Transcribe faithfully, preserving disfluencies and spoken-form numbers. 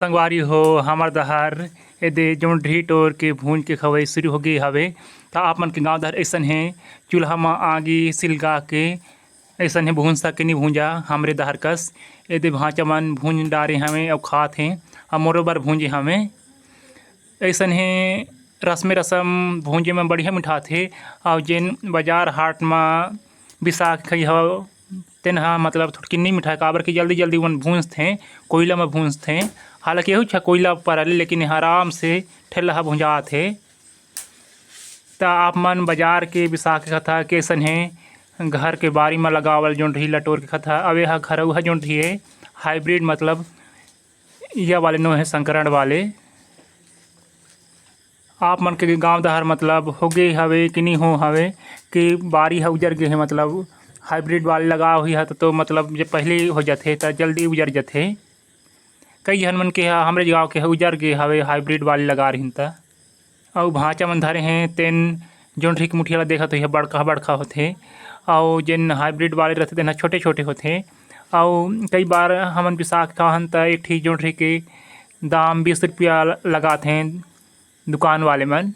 संगवारी हो, हमर डहर एदे जोंढरी टोर के भूंज के खवई शुरू हो गे हवे। त आप मन के गांव डहर अइसन हे, चूल्हा म आगी सिलगा के अइसन हे भूंजता के नी भूंजा, हमरे डहर कस। एदे भांचा मन भूंज डारे हवे अउ खात हे, अउ मोरो बर भूंजे हवे। अइसन हे रसमे रसम भूंजे म बढ़िया मिठाथे, अउ जेन बाजार हाट म बिसा के खइहा, तेन ह मतलब थोड़किन नी मिठाय, काबर कि जल्दी जल्दी ओमन भूंजथे, कोइला म भूंजथे। हालांकि एहू छ कोइला पर आले, लेकिन एह आराम से ठेला ह भुंजात हे। त आप मन बाजार के बिसा के खाता कइसन हे, घर के बारी म लगावल जोंढरी ल टोर के खाता। अब एह घरऊ ह जोंढरी हे, हाइब्रिड मतलब इया वाले नो हे, संकरण वाले। आप मन के गांव डहर मतलब होगे हवे कि नी हो हवे कि बारी ह उजर गे हे, मतलब हाइब्रिड वाले लगाव हुई ह त, तो मतलब जब पहले हो जाथे त जल्दी उजर जाथे। कई झन मन के ह, हमरे गांव के ह उजर गे हवे, हाइब्रिड वाले लगा रहिन त। अउ भांचा मन धरे हे, तेन जोंढरी के मुठिया ला देखत होइहा, बड़का बड़का होथे, अउ जेन हाइब्रिड वाले रथे तेन ह छोटे छोटे होथे। अउ कई बार हमन बिसा के खाहन त एक ठी जोंढरी के दाम बीस रुपया ल-, लगाथे दुकान वाले मन।